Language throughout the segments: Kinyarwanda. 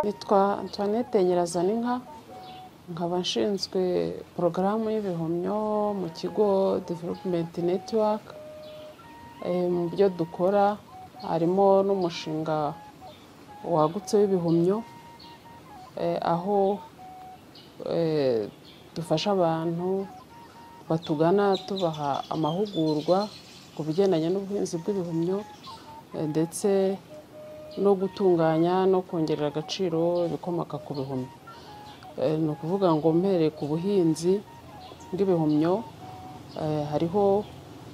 Nitwa Antoinette Nyirazaninka, nkaba nshinzwe porogaramu y'ibihumyo mu kigo Development Network. Mu byo dukora harimo n'umushinga wagutse w'ibihumyo, aho dufasha abantu batugana tubaha amahugurwa ku bigendanye n'ubuhinzi bw'ibihumyo, ndetse no gutunganya no kongerera agaciro ibikomoka ku bihumyo. Ni ukuvuga ngo mpereye ku buhinzi bw'ibihumyo, hariho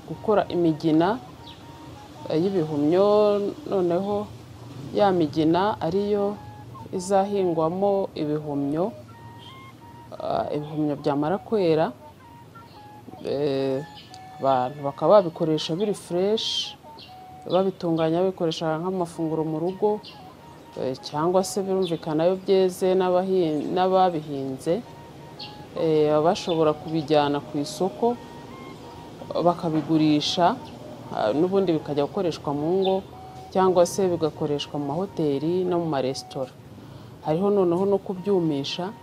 gukora imigina y'ibihumyo, noneho ya migina ariyo izahingwamo ibihumyo. Ibihumyo byamara kwera, abantu bakaba babikoresha biri fresh, babitunganya babikoresha nk'amafunguro mu rugo, cyangwa se birumvikana iyo byeze n'ababihinze bashobora kubijyana ku isoko bakabigurisha, n'ubundi bikajya gukoreshwa mu ngo cyangwa se bigakoreshwa mu mahoteli no mu maresitora. Hariho noneho no kubyumisha,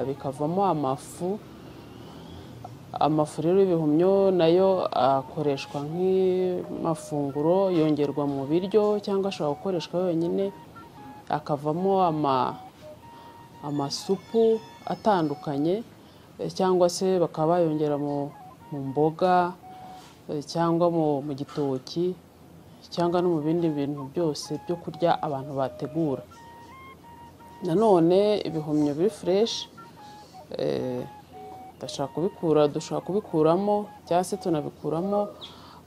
bikavamo amafu. Amafu rero y'ibihumyo nayo akoreshwa nk'amafunguro, yongerwa mu biryo cyangwa ashobora gukoreshwa yonyine, akavamo amasupu atandukanye, cyangwa se bakaba bayongera mu mboga cyangwa mu gitoki cyangwa no mu bindi bintu byose byo kurya abantu bategura. Nanone ibihumyo biri fresh dushobora kubikuramo cyangwa se tunabikuramo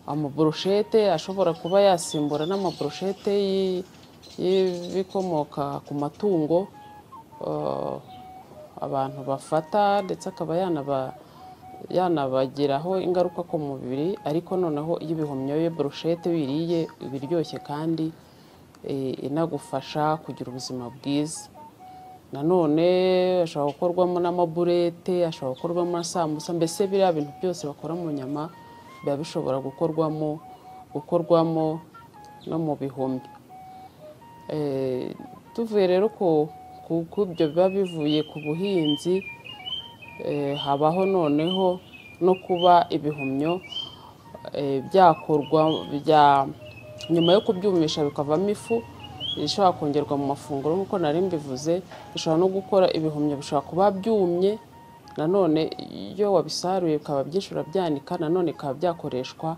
amabroshete ashobora kuba yasimbura n'amabroshete y'ibikomoka ku matungo abantu bafata, ndetse akaba yanabagiraho ingaruka ku mubiri. Ariko noneho iyo ibihumyo iyo broshete wiriye ibiryoshye kandi inagufasha kugira ubuzima bwiza. Nanone ashobora gukorwamo n'amaburete, ashobora gukorwamo na sambusa, mbese biriya bintu byose bakora mu nyama biba bishobora gukorwamo no mu bihumyo. Tuvuye rero ku ibyo biba bivuye ku buhinzi, habaho noneho no kuba ibihumyo byakorwa nyuma yo kubyumisha bikavamo ifu ishobora kongerwa mu mafunguro nk'uko nari mbivuze. Bishobora no gukora ibihumyo bishobora kuba byumye, nanone iyo wabisaruye bikaba byinshi urabyanika, nanone bikaba byakoreshwa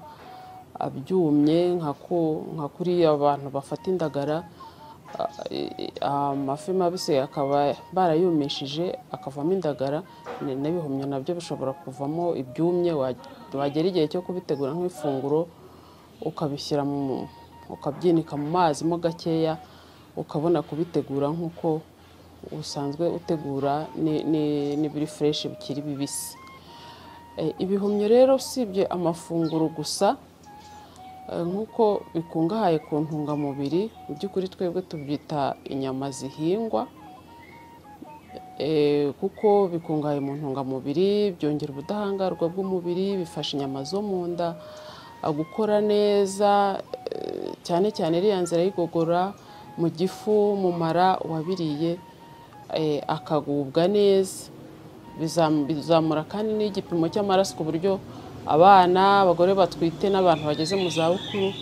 byumye nka kuriya abantu bafata indagara, amafi mabisi akaba barayumishije akavamo indagara. N'ibihumyo nabyo bishobora kuvamo ibyumye, wagera igihe cyo kubitegura nk'ifunguro ukabishyira ukabyinika mu mazi mo gakeya, ukabona kubitegura nk'uko usanzwe utegura n'ibiri fresh bikiri bibisi. Ibihumyo rero usibye amafunguro gusa, nk'uko bikungahaye ku ntungamubiri, mu by'ukuri twebwe tubyita inyama zihingwa, kuko bikungahaye mu ntungamubiri, byongera ubudahangarwa bw'umubiri, bifasha inyama zo mu nda gukora neza, cyane cyane iriya nzira y'igogora mu gifu, mu mara, uwabiriye akagubwa neza. Bizamura kandi n'igipimo cy'amaraso ku buryo abana, abagore batwite n'abantu bageze mu zabukuru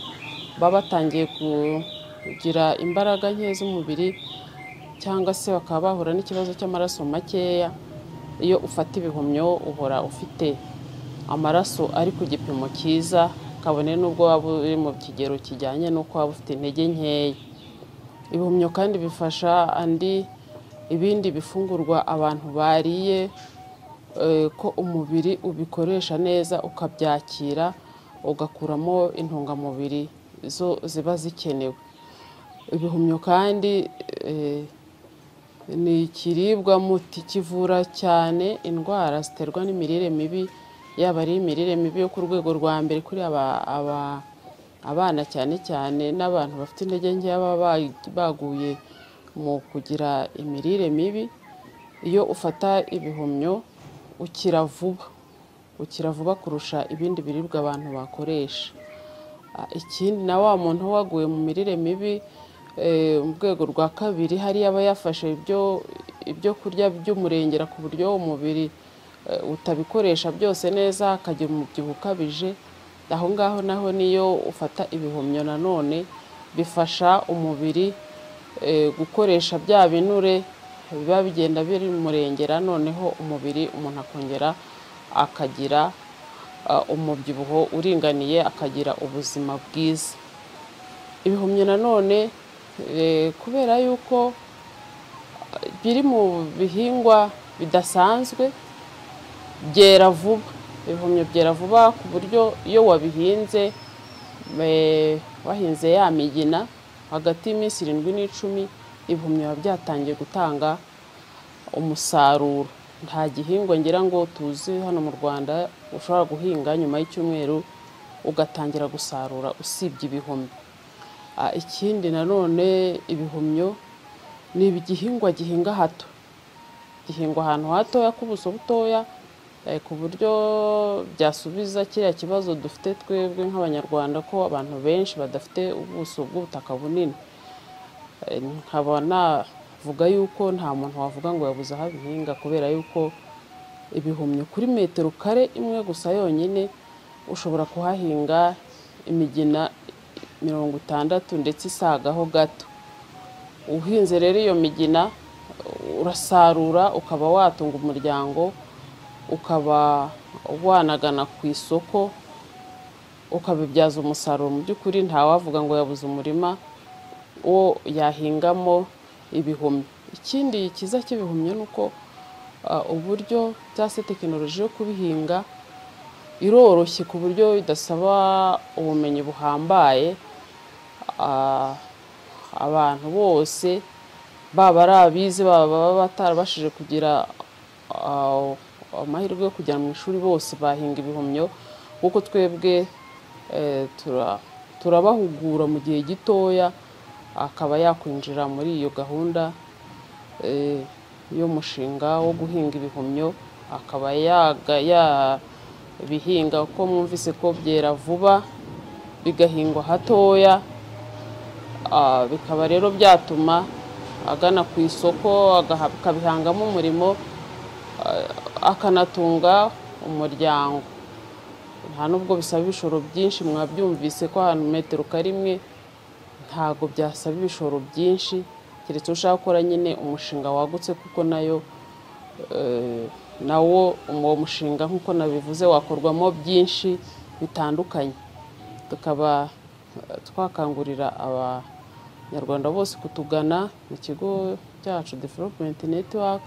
baba batangiye kugira imbaraga nke z'umubiri, cyangwa se bakaba bahura n'ikibazo cy'amaraso makeya. Iyo ufata ibihumyo uhora ufite amaraso ari ku gipimo cyiza, kabone n'ubwo waba uri mu kigero kijyanye n'uko waba ufite intege nkeya. Ibihumyo kandi bifasha ibindi bifungurwa abantu bariye, ko umubiri ubikoresha neza ukabyakira, ugakuramo intungamubiri zo ziba zikenewe. Ibihumyo kandi ni ikiribwa muti kivura cyane indwara ziterwa n'imirire mibi, yaba ari imirire mibi yo ku rwego rwa mbere kuri abana cyane cyane n'abantu bafite intege nke baba baguye mu kugira imirire mibi. Iyo ufata ibihumyo ukira vuba kurusha ibindi biribwa abantu bakoresha. Ikindi na wa muntu waguye mu mirire mibi Mu rwego rwa kabiri hariya aba yafashe ibyo kurya by'umurengera ku buryo umubiri utabikoresha byose neza, akagira umubyibuho ukabije. Aho ngaho naho niyo ufata ibihumyo nanone bifasha umubiri gukoresha bya binure biba bigenda bimurengera, noneho umubiri umuntu akongera akagira umubyibuho uringaniye, akagira ubuzima bwiza. Ibihumyo nanone kubera yuko biri mu bihingwa bidasanzwe byera vuba. Ibihumyo byera vuba ku buryo iyo wabihinze, wahinze ya migina, hagati y'iminsi 7 n'10 ibihumyo biba byatangiye gutanga umusaruro. Nta gihingwa ngira ngo tuzi hano mu Rwanda ushobora guhinga nyuma y'icyumweru ugatangira gusarura usibye ibihumyo. Ikindi nanone ibihumyo ni igihingwa gihinga hato, gihingwa ahantu hatoya ku buso butoya, ku buryo byasubiza kiriya kibazo dufite twebwe nk'Abanyarwanda ko abantu benshi badafite ubuso bw'ubutaka bunini. Nkaba navuga yuko nta muntu wavuga ngo yabuze aho abihinga, kubera yuko ibihumyo kuri metero kare imwe gusa yonyine ushobora kuhahinga imigina 60 ndetse isagaho gato. Uhinze rero iyo migina urasarura ukaba watunga umuryango, ukaba wanagana ku isoko, ukabibyaza umusaruro. Mu by'ukuri ntawavuga ngo yabuze umurima wo yahingamo ibihumyo. Ikindi cyiza cy'ibihumyo ni uko uburyo cyangwa se tekinoloji yo kubihinga iroroshye ku buryo idasaba ubumenyi buhambaye. Abantu bose baba ari abize, baba batarabashije kugira amahirwe yo kujya mu ishuri, bose bahinga ibihumyo, kuko twebwe turabahugura mu gihe gitoya akaba yakwinjira muri iyo gahunda y'umushinga wo guhinga ibihumyo, akaba yabihinga kuko mwumvise ko byera vuba bigahingwa hatoya, bikaba rero byatuma agana ku isoko akabihangamo umurimo, akanatunga umuryango. Nta nubwo bisaba ibishoro byinshi, mwabyumvise ko ahantu metero karimwe ntago byasaba ibishoro byinshi, keretse ushaka gukora nyine umushinga wagutse, kuko nayo nawo uwo mushinga nk'uko nabivuze wakorwamo byinshi bitandukanye. Tukaba twakangurira Abanyarwanda bose kutugana mu kigo cyacu Development Network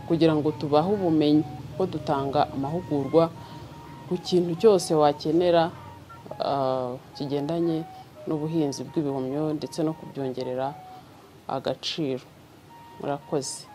kugira ngo tubahe ubumenyi, ko dutanga amahugurwa ku kintu cyose wakenera kigendanye n'ubuhinzi bw'ibihumyo ndetse no kubyongerera agaciro. Murakoze.